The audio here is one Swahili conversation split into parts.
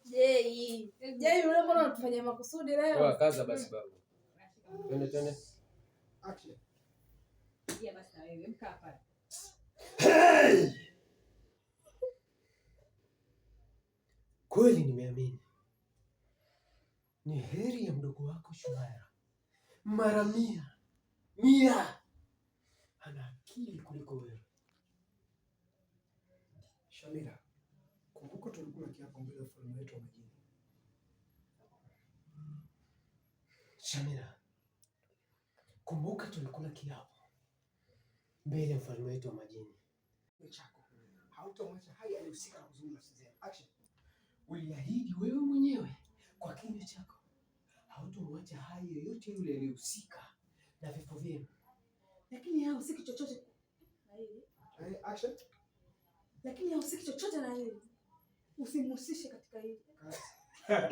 Jei. Jei, yule mbona unatufanyia makusudi leo? Kaza basi babu. Twende twende. Action. Basi na wewe mkaa pale. Hey! Kweli nimeamini. Ni heri ya mdogo wako Shumaira mara mia mia, ana akili kuliko wewe. Shamira, kumbuka tulikula kiapo mbele ya mfalme wetu wa majini. Shamira, kumbuka tulikula kiapo mbele ya mfalme wetu wa majini. Chako hautamwacha hai alihusika na kuzungumza nafsi zenu. Action. Uliahidi wewe mwenyewe kwa kinywa chako hautomwacha hai yoyote yule aliyehusika na vifo vyenu, lakini hahusiki chochote na hili. Action. Lakini hahusiki chochote na hili, usimhusishe katika hili.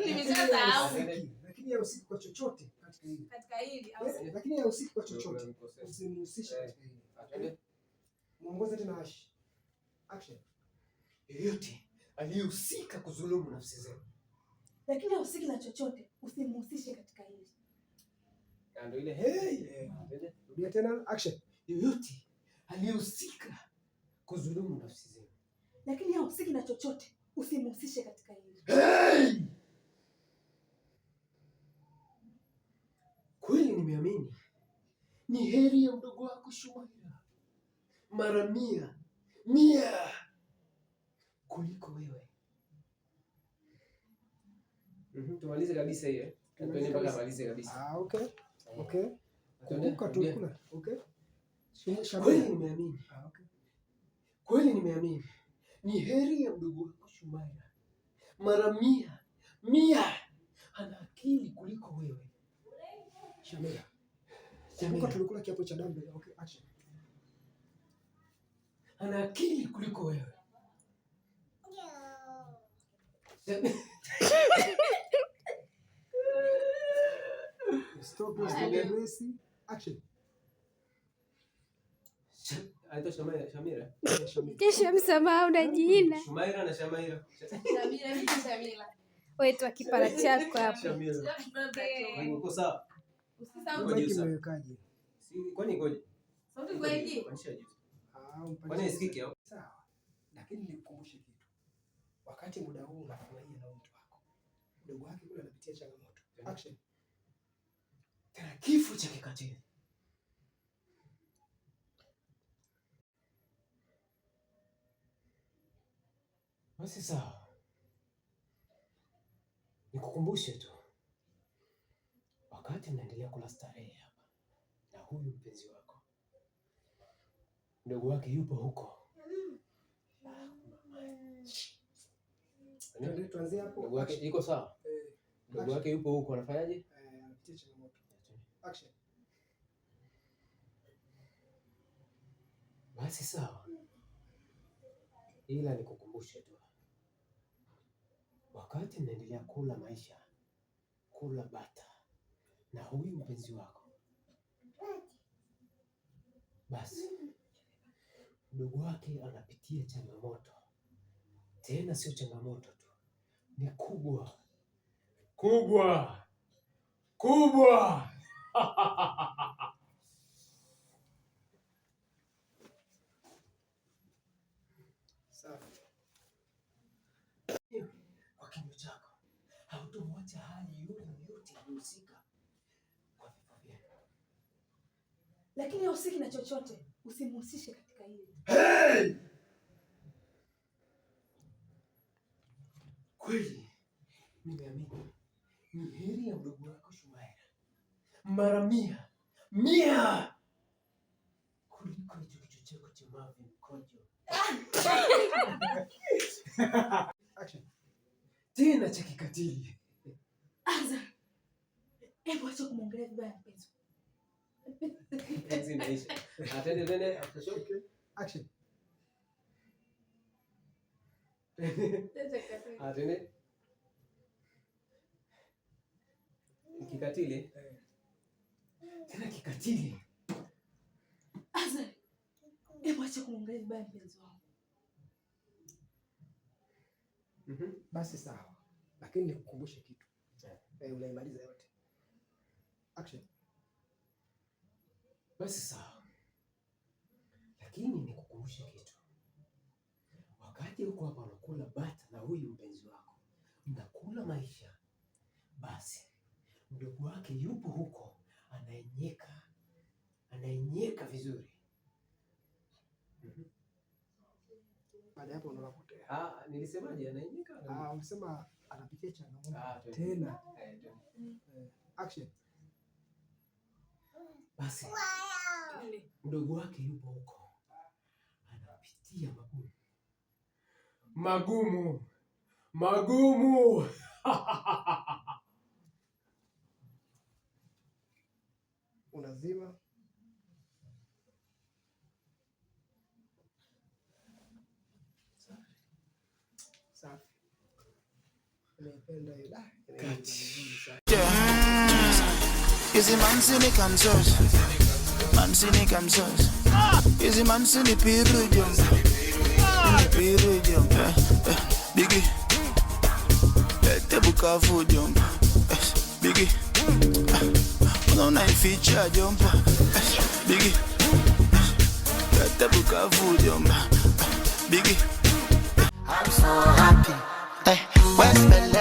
Nimeshasahau. Lakini hahusiki kwa chochote katika hili. Katika hili Lakini hahusiki kwa chochote, usimhusishe katika hili. Muongoze tena Ashi. Action. Yoyote aliyehusika kudhulumu nafsi zenu, lakini hahusiki na chochote, usimhusishe katika hili. Ndio ile hey. Rudia tena. Action. Yoyote aliyehusika kudhulumu nafsi zenu, lakini hahusiki na chochote, usimhusishe katika hili. Hey! Kweli nimeamini ni heri ya mdogo wako Shumaira mara mia mia kuliko wewe. Tumalize kabisa hiyo. Tuende mpaka malize kabisa. Ah, okay. Okay. Kumbuka tulikula. Okay. Kweli nimeamini. Ah, okay. Kweli nimeamini ni heri ya mdogo wako Shumaira mara mia mia, ana akili kuliko wewe. Shamira. Kumbuka tulikula kiapo cha damu. Okay, action. Ana akili kuliko wewe. Stop. Action. Anaitwa Shamira, Shamira. Kesha msamaha una jina. Shumaira na Shamaira. Shamira, mimi Shamira. Wewe tu kipara chako hapo. Shamira. Uko sawa? Usisahau Uko juu Mic sawa. imewekaje? Si kwani ikoje? sauti kwa hiki. Pandisha juu. Ah, umpandishe. Kwani isikiki au? Sawa. Lakini nikukumbushe kitu. Wakati muda huu unafurahia na mtu wako, mdogo wake kule anapitia changamoto. Action. Tena kifo cha kikatili. Basi sawa, nikukumbushe tu, wakati mnaendelea kula starehe hapa na huyu mpenzi wako, mdogo wake yupo huko. Tuanze tuanzie hapo. Mdogo wake Action. yuko sawa, mdogo wake yupo huko, anafanyaje? Anapitia changamoto. Action. Basi sawa, ila nikukumbushe tu, wakati mnaendelea kula maisha, kula bata na huyu mpenzi wako, basi mdogo wake anapitia changamoto, tena sio changamoto tu, ni kubwa kubwa kubwa. Sawa. Kwa kinywa chako hautomwacha hali yule yoyote aliyehusika kwa vifo vyenu. Lakini hahusiki na chochote, usimhusishe katika hili. Hey! Kweli nimeamini ni heri ya mdogo wako Shumaira mara mia mia kuliko hicho kichwa chako cha mavi mkojo. Action. Tena cha kikatili. Anza. Hebu acha kumwongelea vibaya mpenzi. Enzi imeisha. Twende twende after show. Okay. Action. Twende. Kikatili. Tena kikatili. Azari, hebu acha kumwongelea vibaya mpenzi wangu. Basi sawa. Lakini nikukumbushe kitu. Unaimaliza yote. Action. Basi sawa, lakini nikukumbushe kitu. Wakati huko hapa unakula bata na huyu mpenzi wako, mnakula maisha, basi mdogo wake yupo huko anaenyeka, anaenyeka vizuri. Baada ya hapo unapotea. Ah, nilisemaje? Anaenyeka? Ah, ulisema anapitia changamoto. Ah, twende. Tena. Eh, twende. Action. Basi mdogo wake yupo huko anapitia magumu magumu magumu. Unazima. Safi. Nimeipenda hiyo. Da, imeenda vizuri sana. Hizi mansi ni kamzozo, mansi ni kamzozo. Hizi mansi ni piru jump, ni piru jump. Biggie, lete Bukavu jump. Biggie, unaona ificha jump. Biggie, lete Bukavu jump. Biggie. I'm so happy. Eh, West Bel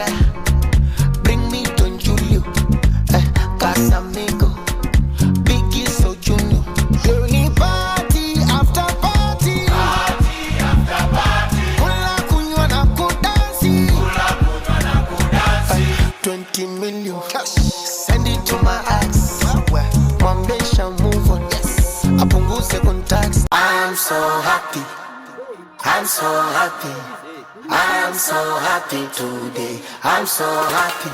bring me Don Julio. Eh, Casamigo, Biggie so Junior. You need party after party. Party after party. Kula kunywa na kudansi. Eh, 20 million cash. Send it to my ex. Mwambesha move on. Yes. Apunguze contacts. I'm so happy. I'm so happy. I'm so happy today. I'm so happy.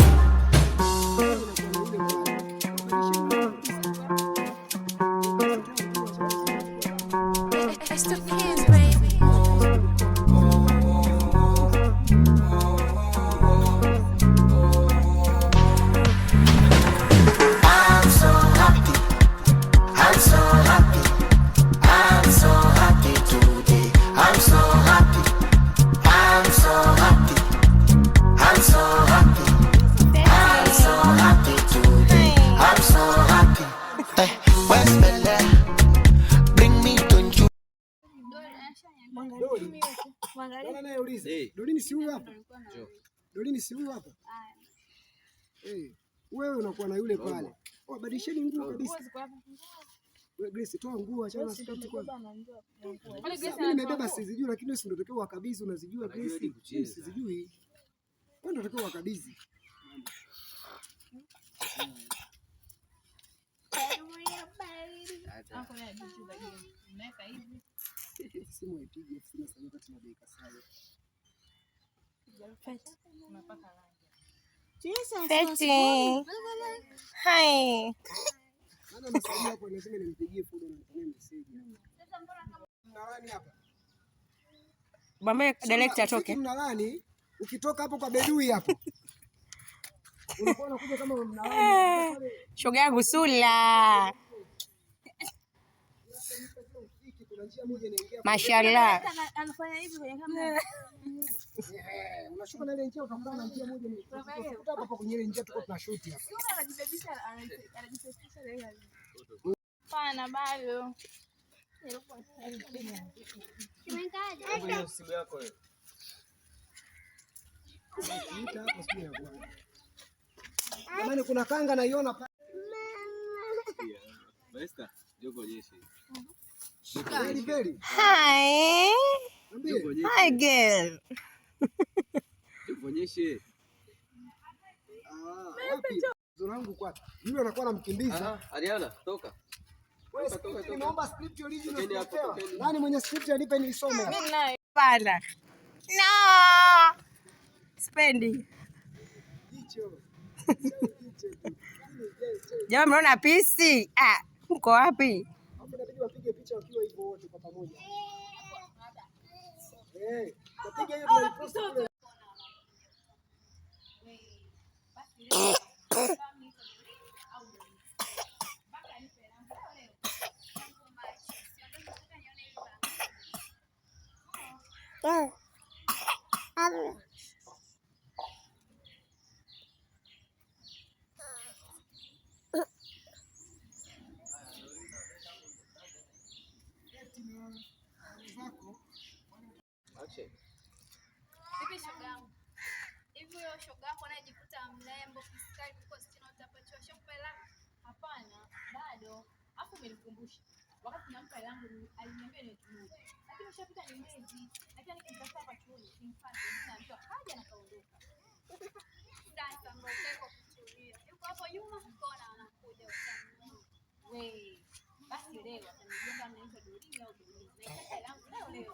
It's the kids, baby. I'm so happy. I'm so happy. I'm so happy today. I'm so happy. I'm so happy. I'm so happy. I'm so happy today. I'm so happy. Hey, West Bel bring me Don Julio. Doli. Nani anayeuliza? Dolini si huyu hapa? Dolini si huyu hapa? Eh, wewe unakuwa na yule pale. Oh, badilisheni nguo kabisa. Wewe Grace, toa nguo, achana na skati kwanza. Pale Grace Mimi nimebeba sizijui, lakini wewe si ndio unatakiwa wakabidhi, unazijua Grace. Mimi sizijui. Wewe ndio unatakiwa wakabidhi. Hapo naye anacheza game. Unaweka hivi. Simu haipigi 57 kati na dakika 7. Unapaka rangi. Feti. Hi. Nani anasaidia hapo? Lazima nimpigie fudo na nitumie message. Mnalani hapa. Mwambie director atoke. Mnalani ukitoka hapo kwa bedui hapo. Unakuwa unakuja kama mnalani. Shoga yangu Sula. Kuna njia moja inaingia. Mashallah. Anafanya hivi kwenye kamera. Unashuka na ile njia utakutana na njia moja ni utakuta hapa kwenye ile njia tuko tunashoot hapa. Sio anajibebisha, anajisafisha na yeye. Hapana bado. Niita hapo sijui inakuwa. Jamani kuna kanga naiona pale. Peli peli. Hi. Niambie. Hi girl. Ah, wapi? Langu kwa. Yule anakuwa anamkimbiza. Ariana, toka. Wewe script, nimeomba script original sijapewa. Nani mwenye script anipe niisome hapa? Pana. No. Spendi. Jicho. Jamani mnaona pisi? Ah, mko wapi? Hapo inabidi wapige picha wakiwa hivyo wote kwa pamoja. Eh, tapiga hiyo tunaipost kule. mrembo kiskari kuliko wasichana wote hapa chuo. Ashakupa hela? Hapana, bado. Afu umenikumbusha. Wakati nampa hela yangu aliniambia nitumie. Lakini ushapita ni mwezi, lakini nikimtafuta hapa chuoni simpati. Naambiwa kaja na kaondoka. Sasa ndio ukae kwa kutulia. Yuko hapo nyuma kona anakuja utamuona. We, basi leo atanijua kama naitwa Dorine au Dorine. Naitaka hela yangu leo leo.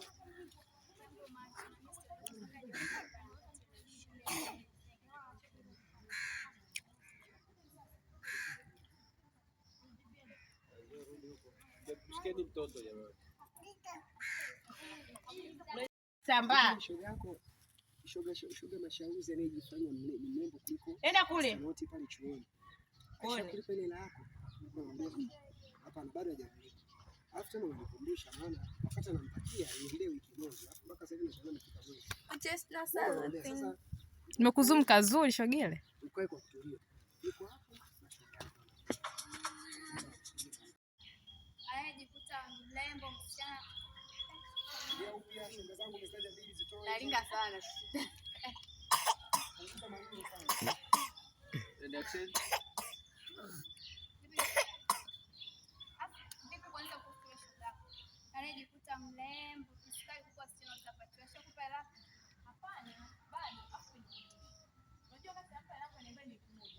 Mshikeni mtoto jamani. Sambaa. Shoga yako shoga Mashauzi anayejifanya ni mrembo kuliko Enda kule. wote pale chuoni. Kule. Ashakulipa ile hela yako. Unamwambia hapana, bado hajalilipa. Alafu tena unanikumbusha, maana wakati anampatia niambie wiki moja. Alafu mpaka sasa hivi nashangaa imefika mwezi. Wewe unamwambia sasa Nimekuzoom kazuri shogele. ukae kwa kutulia. Yuko hapo na shoga yako. Anayejikuta mrembo msichana Ndio upya shoga zangu umezitaja mbili zitoe. Naringa sana. Punguza maneno sana. And action. Vipi kwanza kuhusu shoga yako? Anayejikuta mrembo kiskari kuliko wasichana wote hapa chuo. Ashakupa hela? Hapana, bado. Afu umenikumbusha. Unajua wakati nampa hela yangu aliniambia nitumie.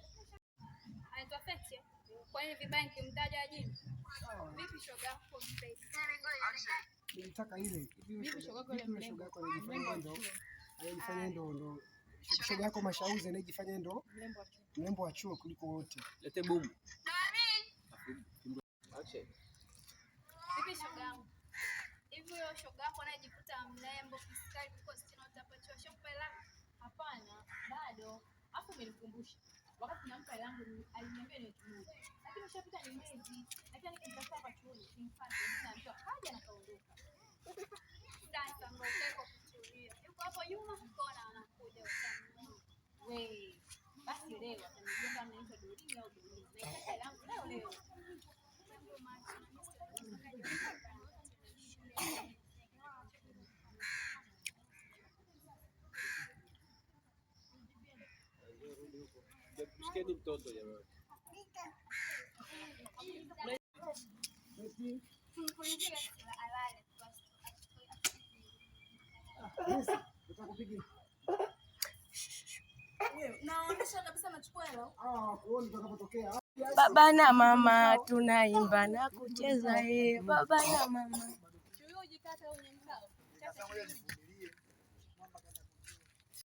Anaitwa Feti. Kwa nini vibaya nikimtaja jina? Vipi shoga yako mpenzi? Nilitaka ile. Hivi Vipi shoga yako vipi yule yule shoga yako mrembo? anayejifanya ndo anayejifanya ndo shoga yako Mashauzi anayejifanya ndo Mrembo wa chuo. mrembo wa chuo kuliko wote. Lete boom. Action. Vipi shoga yangu? Hivi huyo shoga yako anayejikuta mrembo kiskari kuliko wasichana wote hapa chuo. Ashakupa hela? Hapana, bado. Afu umenikumbusha. Wakati nampa hela yangu aliniambia nitumie. Lakini ushapita ni mwezi, lakini nikimtafuta hapa chuoni simpati. Naambiwa kaja na kaondoka. Sasa ndio ukae kwa kutulia. Yuko hapo nyuma kona anakuja utamuona. We, basi leo atanijua kama naitwa Dorine au Dorine. Naitaka hela yangu leo leo. Mshikeni mtoto jamani. Alale tu Yes, utakupiga. Naonesha kabisa nachukua hela. Ah, kuoni utakapotokea. Baba na mama tunaimba na kucheza eh, baba na mama.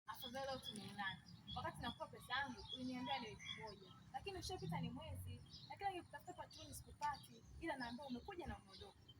Afadhali leo tumeonana. Wakati nakupa pesa yangu uliniambia ni wiki moja, lakini ushapita ni mwezi, lakini nikikutafuta hapa chuoni sikupati, ila naambiwa umekuja na umeondoka.